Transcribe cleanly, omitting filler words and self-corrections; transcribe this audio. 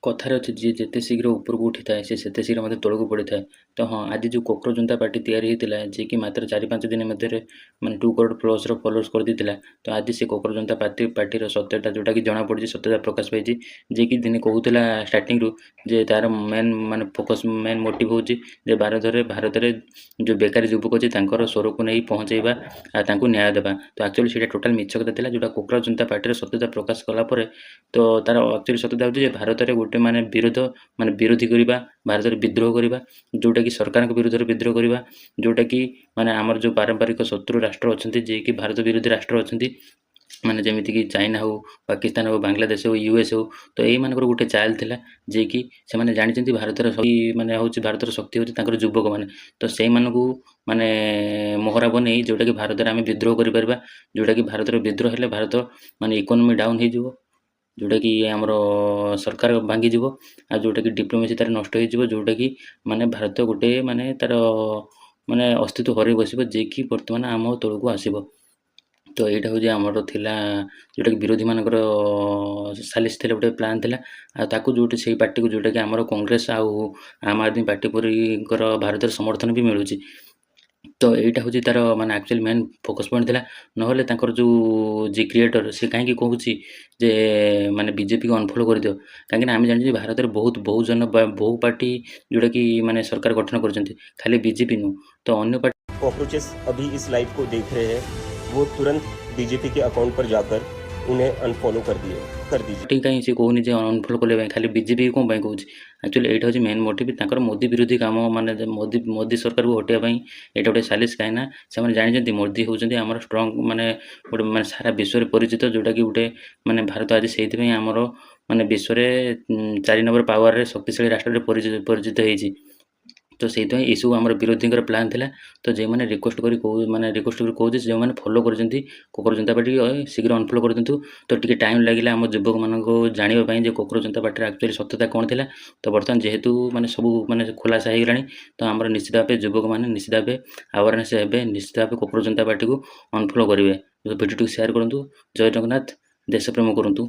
କଥାରେ ଅଛି, ଯିଏ ଯେତେ ଶୀଘ୍ର ଉପରକୁ ଉଠିଥାଏ, ସେ ସେତେ ଶୀଘ୍ର ମଧ୍ୟ ତଳକୁ ପଡ଼ିଥାଏ। ତ ହଁ, ଆଜି ଯେଉଁ କୋକ୍ରୋଜ ଜନତା ପାର୍ଟି ତିଆରି ହେଇଥିଲା, ଯିଏକି ମାତ୍ର 4-5 ଦିନ ମଧ୍ୟରେ ମାନେ 2 କରୋଡ଼ ପ୍ଲସ୍ର ଫଲୋଅର୍ସ କରିଦେଇଥିଲା, ତ ଆଜି ସେ କୋକ୍ରୋଜ ଜନତା ପାର୍ଟିର ସତ୍ୟତା ଯେଉଁଟାକି ଜଣାପଡ଼ିଛି, ସତ୍ୟତା ପ୍ରକାଶ ପାଇଛି। ଯିଏକି ଦିନେ କହୁଥିଲା ଷ୍ଟାର୍ଟିଂରୁ ଯେ ତା'ର ମେନ୍ ମାନେ ଫୋକସ୍, ମେନ୍ ମୋଟିଭ୍ ହେଉଛି ଯେ ଭାରତରେ ଯେଉଁ ବେକାରୀ ଯୁବକ ଅଛି, ତାଙ୍କର ସ୍ୱରକୁ ନେଇ ପହଞ୍ଚାଇବା ଆଉ ତାଙ୍କୁ ନ୍ୟାୟ ଦେବା। ତ ଆକ୍ଚୁଆଲି ସେଇଟା ଟୋଟାଲ୍ ମିଛ କଥା ଥିଲା, ଯେଉଁଟା କୋକ୍ରୋଜ ଜନତା ପାର୍ଟିର ସତ୍ୟତା ପ୍ରକାଶ କଲା ପରେ। ତ ତା'ର ଆକ୍ଚୁଆଲି ସତ୍ୟତା ହେଉଛି ଯେ ଭାରତରେ ଗୋଟେ ମାନେ ବିରୋଧ, ମାନେ ବିରୋଧୀ କରିବା, ଭାରତରେ ବିଦ୍ରୋହ କରିବା, ଯେଉଁଟାକି ସରକାରଙ୍କ ବିରୁଦ୍ଧରେ ବିଦ୍ରୋହ କରିବା, ଯେଉଁଟାକି ମାନେ ଆମର ଯେଉଁ ପାରମ୍ପରିକ ଶତ୍ରୁ ରାଷ୍ଟ୍ର ଅଛନ୍ତି, ଯିଏକି ଭାରତ ବିରୋଧୀ ରାଷ୍ଟ୍ର ଅଛନ୍ତି, ମାନେ ଯେମିତିକି ଚାଇନା ହଉ, ପାକିସ୍ତାନ ହଉ, ବାଂଲାଦେଶ ହଉ, ୟୁଏସ୍ ହଉ। ତ ଏଇମାନଙ୍କର ଗୋଟେ ଚାଲ ଥିଲା, ଯିଏକି ସେମାନେ ଜାଣିଛନ୍ତି ଭାରତର ମାନେ ହେଉଛି ଭାରତର ଶକ୍ତି ହେଉଛି ତାଙ୍କର ଯୁବକମାନେ। ତ ସେଇମାନଙ୍କୁ ମାନେ ମୋହରା ବନେଇ ଯେଉଁଟାକି ଭାରତରେ ଆମେ ବିଦ୍ରୋହ କରିପାରିବା, ଯେଉଁଟାକି ଭାରତରେ ବିଦ୍ରୋହ ହେଲେ ଭାରତ ମାନେ ଇକୋନୋମି ଡାଉନ୍ ହେଇଯିବ, ଯେଉଁଟାକି ଆମର ସରକାର ଭାଙ୍ଗିଯିବ ଆଉ ଯେଉଁଟାକି ଡିପ୍ଲୋମାସି ତା'ର ନଷ୍ଟ ହେଇଯିବ, ଯେଉଁଟାକି ମାନେ ଭାରତ ଗୋଟେ ମାନେ ତା'ର ମାନେ ଅସ୍ତିତ୍ୱ ହରାଇ ବସିବ, ଯିଏକି ବର୍ତ୍ତମାନ ଆମ ତଳକୁ ଆସିବ। ତ ଏଇଟା ହେଉଛି ଆମର ଥିଲା, ଯେଉଁଟାକି ବିରୋଧୀମାନଙ୍କର ସାଲିସ ଥିଲା, ଗୋଟେ ପ୍ଲାନ୍ ଥିଲା। ଆଉ ତାକୁ ଯେଉଁଠି ସେଇ ପାର୍ଟିକୁ, ଯେଉଁଟାକି ଆମର କଂଗ୍ରେସ ଆଉ ଆମ ଆଦମୀ ପାର୍ଟି ପରିଙ୍କର ଭାରତରେ ସମର୍ଥନ ବି ମିଳୁଛି। ତ ଏଇଟା ହେଉଛି ତା'ର ମାନେ ଆକ୍ଚୁଆଲି ମେନ୍ ଫୋକସ୍ ପଏଣ୍ଟ ଥିଲା। ନହେଲେ ତାଙ୍କର ଯେଉଁ ଯିଏ କ୍ରିଏଟର୍, ସେ କାହିଁକି କହୁଛି ଯେ ମାନେ ବିଜେପିକୁ ଅନଫଲୋ କରିଦିଅ? କାହିଁକିନା ଆମେ ଜାଣିଛୁ ଯେ ଭାରତରେ ବହୁତ ବହୁଜନ ବା ବହୁ ପାର୍ଟି ଯେଉଁଟାକି ମାନେ ସରକାର ଗଠନ କରିଛନ୍ତି, ଖାଲି ବିଜେପି ନୁହଁ, ତ ଅନ୍ୟ ପାର୍ଟି कॉकरोचेस अभी इस लाइव को देख रहे हैं, वो तुरंत बीजेपी के अकाउंट पर जाकर उन्हें अनफॉलो कर दिए कर दीजिए। କାହିଁ ସେ କହୁନି ଯେ ଅନଫଲୋ କରିବା ପାଇଁ? ଖାଲି ବିଜେପି କ'ଣ ପାଇଁ କହୁଛି? ଆକ୍ଚୁଆଲି ଏଇଟା ହେଉଛି ମେନ୍ ମୋଟିଭ୍ ତାଙ୍କର, ମୋଦି ବିରୋଧୀ କାମ, ମାନେ ମୋଦି ମୋଦି ସରକାରକୁ ହଟାଇବା ପାଇଁ ଏଇଟା ଗୋଟେ ସାଲିସ। କାହିଁକିନା ସେମାନେ ଜାଣିଛନ୍ତି ମୋଦି ହେଉଛନ୍ତି ଆମର ଷ୍ଟ୍ରଙ୍ଗ, ମାନେ ଗୋଟେ ମାନେ ସାରା ବିଶ୍ୱରେ ପରିଚିତ, ଯେଉଁଟାକି ଗୋଟେ ମାନେ ଭାରତ ଆଜି ସେଇଥିପାଇଁ ଆମର ମାନେ ବିଶ୍ୱରେ 4 ନମ୍ବର ପାୱାରରେ ଶକ୍ତିଶାଳୀ ରାଷ୍ଟ୍ରରେ ପରିଚିତ ପରିଚିତ ହେଇଛି। ତ ସେଇଥିପାଇଁ ଏସବୁ ଆମର ବିରୋଧୀଙ୍କର ପ୍ଲାନ୍ ଥିଲା। ତ ଯେଉଁମାନେ ରିକ୍ୱେଷ୍ଟ କରି କହୁ, ମାନେ ରିକ୍ୱେଷ୍ଟ କରି କହୁଛି, ଯେଉଁମାନେ ଫଲୋ କରିଛନ୍ତି କୋକ୍ରୋଜ ଜନତା ପାର୍ଟି, ଶୀଘ୍ର ଅନଫଲୋ କରିଦିଅନ୍ତୁ। ତ ଟିକେ ଟାଇମ୍ ଲାଗିଲା ଆମ ଯୁବକମାନଙ୍କୁ ଜାଣିବା ପାଇଁ ଯେ କୋକ୍ରୋଜ ଜନତା ପାର୍ଟିର ଆକ୍ଚୁଆଲି ସତ୍ୟତା କ'ଣ ଥିଲା। ତ ବର୍ତ୍ତମାନ ଯେହେତୁ ମାନେ ସବୁ ମାନେ ଖୁଲାସା ହେଇଗଲାଣି, ତ ଆମର ନିଶ୍ଚିତ ଭାବେ ଯୁବକମାନେ ନିଶ୍ଚିତ ଭାବେ ଆୱାରନେସ୍ ହେବେ, ନିଶ୍ଚିତ ଭାବେ କୋକ୍ରୋଜ ଜନତା ପାର୍ଟିକୁ ଅନଫଲୋ କରିବେ। ଭିଡ଼ିଓଟିକୁ ସେୟାର କରନ୍ତୁ। ଜୟ ଜଗନ୍ନାଥ। ଦେଶପ୍ରେମ କରନ୍ତୁ।